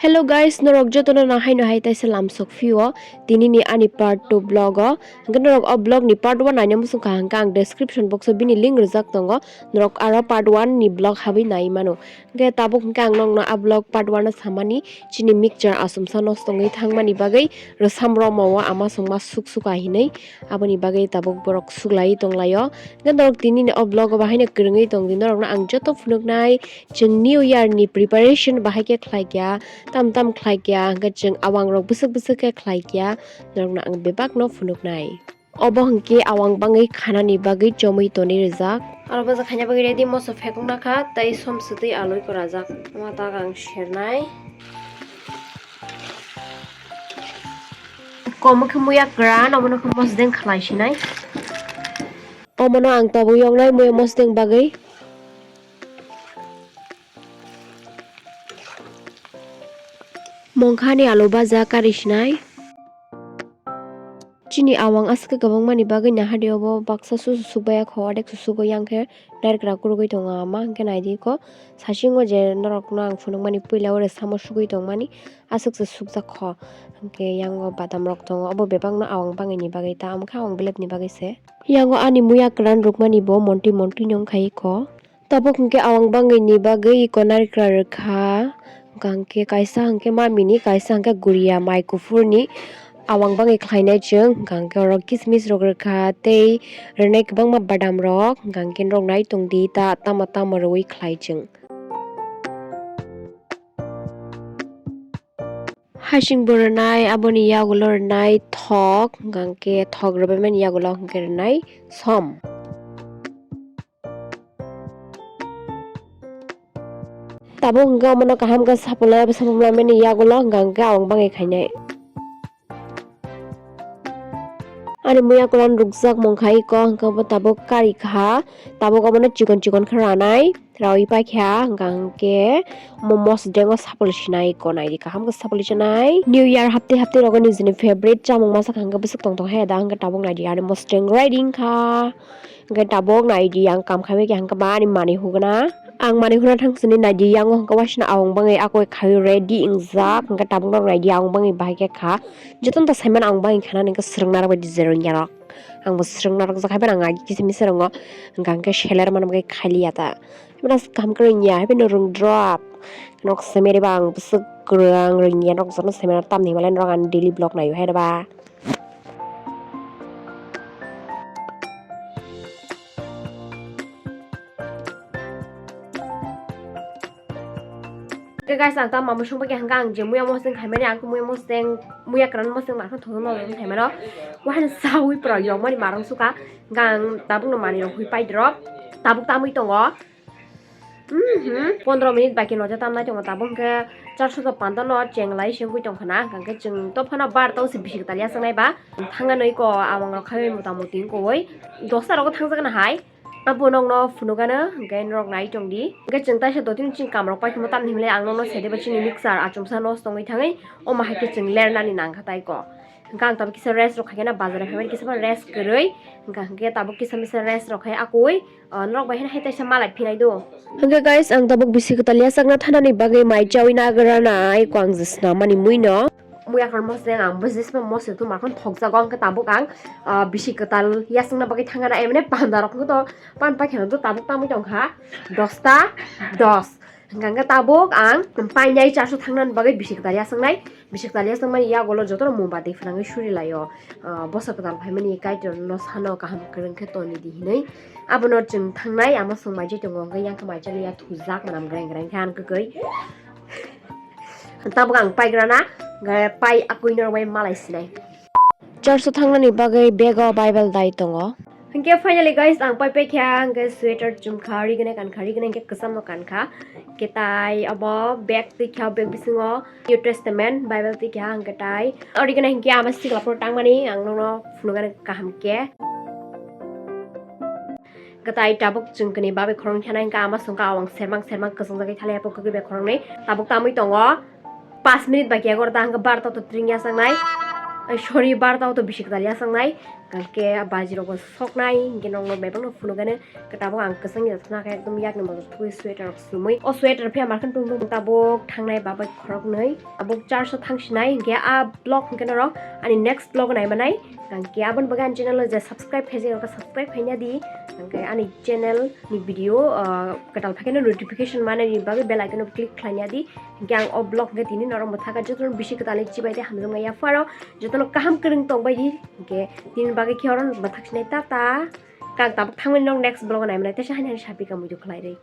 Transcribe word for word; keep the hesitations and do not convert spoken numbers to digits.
Hello guys, norok jotono no haino hai taisa lamsok phio tinini ani part two vlog o. Hwnkhe norok o vlog ni part one naina muchung kha hwnkhe ang description box o bini link rijak tongo. Norok aro part one ni vlog habwi nai mano. Hwnkhe tabuk hwnkhe ang nokno a vlog part one o samani chini mixture asumsa nosto wngwi thangmani bagwi rwsam romao ama songma suk suka hinwi aboni bagwi tabuk borok suklaiwi tonglaio. Hwnkhe norok tinini o vlog o bahaino kwrwngwi tongdi, norokno ang joto phunuknai. Chwng New Year ni preparation bahai khe khlai kya, tam tam khlai kya, hwnkhe chwng awang rok bwswk bwswk khe khlai kya, norokno ang bebak no phunuknai. Obo hwnkhe awang bangwi khanani bagwi chomwi tonwi rijak. Aro bwsa khaina bagwi ready moso phekung nakha, tei som swtwi alwi kwrajak. Omo tak ang sernai. Komo khe muya kwran, omono khe mosdeng khlai sinai. Omono ang tabuk yoknai muya mosdeng bagwi. Mongkhani alu baja kari sinai. Chini awang aswk kwbangmani bagwi nahadi obo baksa susu sukbaiya kho, adek susugo yang khe narikra kurugwi tongo ama, hwnkhe naidi kho sasingo je norokno ang phunukmani puila o rwsamo sugwi tongmani aswk se sukjak kho, hwnkhe yango badam rok tongo, obo bebakno awang bangwini bagwi ta, omo khe awang belebni bagwi se. Yango ani muya kwran rwkmani bo monti monti no wngkha ikho. Tabuk hwnkhe awang bangwini bagwi iko narikra rwkha. Hwnkha hwnkhe kaisa hwnkhe mamini, kaisa hwnkhe guriya mai kuphurni awang bangwi khlainai chwng. Hwnkha hwnkhe oro kismis rok rwkha tei rwnai kwbangma badam rok. Hwnkha hwnkhe norok nai tongdi ta tamo tamo rwui khlai chwng. Hasing bo rwnai, aboni yagulo rwnai thok, hwnkha hwnkhe thok rwbaimani yagulo hwnkhe rwnai som. Tabuk hwnkhe omono kaham khe sapulnai, abo sapulmani yagulo hwnkha hwnkhe awang bangwi khainai. Ani muya kwran rukjak mongkha iko, hwnkhe obo tabuk kari kha, tabuk omono chikon chikon khe ranai. Rawi paikha, hwnkha hwnkhe omo mosdeng o sapul sinai iko, naidi kaham khe sapul sinai. New Year hapte hapte rogo nijini favorite chamung masa kha hwnkhe bwswk tongthok he da, hwnkhe tabuk naidi ani mosdeng ready wngkha. Hwnkhe tabuk naidi ang kam khaimai khe hwnkhe ba ani manwi hugna. Ang manwi huna thang sini naidi yango hwnkhe waisano awang bangwi akoi khaiwi ready wngjak, hwnkhe tabuk norok naidi awang bangwi bahai khe kha. Jotono ta saimano awang bangwi khana hwnkhe swrwng narwk bai di je rwngya rok. Ang bo swrwng narwk jak hai phano ang agi kisa misa rwngo, hwnkha hwnkhe seler mano bagwi khailiya ta. Haiphano kaham khe rwngya, haiphano rwngdrop. Nok semeri ba ang bwswk kwrwng rwngya, nok jotono semeri tamni hwnba le norok ani daily vlog naio hai rw ba. Khe guys, ang tamo mosong bagwi hwnkha ang je muya mosdeng khaimani, ang muya mosdeng, muya kwran mosdeng markhon thwngwi mosdeng khaimano. Wahano sawi pura yokmani marwng sukha, hwnkha ang tabukno manwi rok hui paidrop, tabuk tamwi tongo. Mhm, pondro minute bai khe noja tamnai tongo, tabuk hwnkhe charso to panda no chenglai se wngwi tongkha na, hwnkha hwnkhe chwng to phano bar tong se bisi kwtal yasaknai ba, thangna noi ko awang rok khai mota moti wngkha oi, dosta rogo thangjakna hai. Abo nokno phunukgano, hwnkhe norok nai tongdi. Hwnkhe chwng taisa dotino chini kamrok paikhe mo tamni hwnle ang nokno saide bo chini mixer achomsa nosto wngwi thangwi, omo hai khe chwng lernani nangkha tai ko. Hwnkhe ang tabuk kisa rest rok khaikhe na bazar o phaimani kisa rest kwrwi, hwnkha hwnkhe tabuk kisa misa rest rok khai akui, ah, norok bai haino hai taisa malai phinai do. Hwnkhe guys, ang tabuk bisi kwtal yasakna thanani bagwi mai chawi nagra nai ko ang je snamani muino. Muya khan mosdeng ang bwsisma mosdeng tongma khan thokjago, hwnkhe tabuk ang, ah, bisi kwtal yasakna bagwi thangna emne panda rok to pan paikhe to tabuk tamwi tongkha dosta dos. Hwnkha hwnkhe tabuk ang painai charso thangnani bagwi bisi kwtal yasaknai, bisi kwtal yasakmani yagulo jotono mombati phwnangwi surilaio, ah, bosa kwtal phaimani Kaitorno sano kaham kwrwng khe toni di hinwi. Abono chwng thangnai, ama swng mai je tongo, hwnkhe yang khe mai chaliya thujak manam greng greng khe ang kwkwi. Tabuk ang paigrana, hwnkhe pai akui norok bai malai sinai. Church o thangnani bagwi bag o Bible dai tongo. Hwnkhe finally guys, ang pai paikha, hwnkhe sweater chumkha, rignai kankha, rignai hwnkhe kwcham no kankha. Hwnkhe tai abo bag twi kha, bag bisingo New Testament Bible twi kha, hwnkhe tai o rignai hwnkhe ama sikla phuru tangmani ang nono phunukgani kaham khe. Kwtai tabuk chwng kwnwi babai khoroknwi thanai hwnkha ama swngkha awang sermang sermang kwchwngjagwi thalai aphuh kwkwi bai khoroknwi tabuk tamwi tongo. Paanch minute bai khe egarota hwnkhe barota auto tring yasaknai. Ai, sorry, barota auto bisi kwtal yasaknai. Hingke a baji rok bo soknai, hingke norok no bebak no phunukgani, tabuk ang kwchang ya thwna khe ekdom yakni mojol thugwi sweater rok sumui. O sweater phiya markhe tongthok tabuk thangnai babai khoroknwi. Tabuk church o thangsinai, hingke a vlog hingke norok ani next vlog o naimanai. Hingke aboni bagwi ani channel o je subscribe khaijak rok subscribe khaina di. Hingke ani channel ni video, ah, kwtal phaikhe no notification manani bagwi bell icon o click khlaina di. Hingke ang o vlog hingke tini norok mwthaka jotono bisi kwtal chibai tei hamjakmani yapharo jotono kaham kwrwng tongbai di. Hingke tini bagwi khe oro mwthak sinai tata. Kang tabuk thangmani nok next vlog o naimanai teisa hani hani sapi kamui do khlai rwi.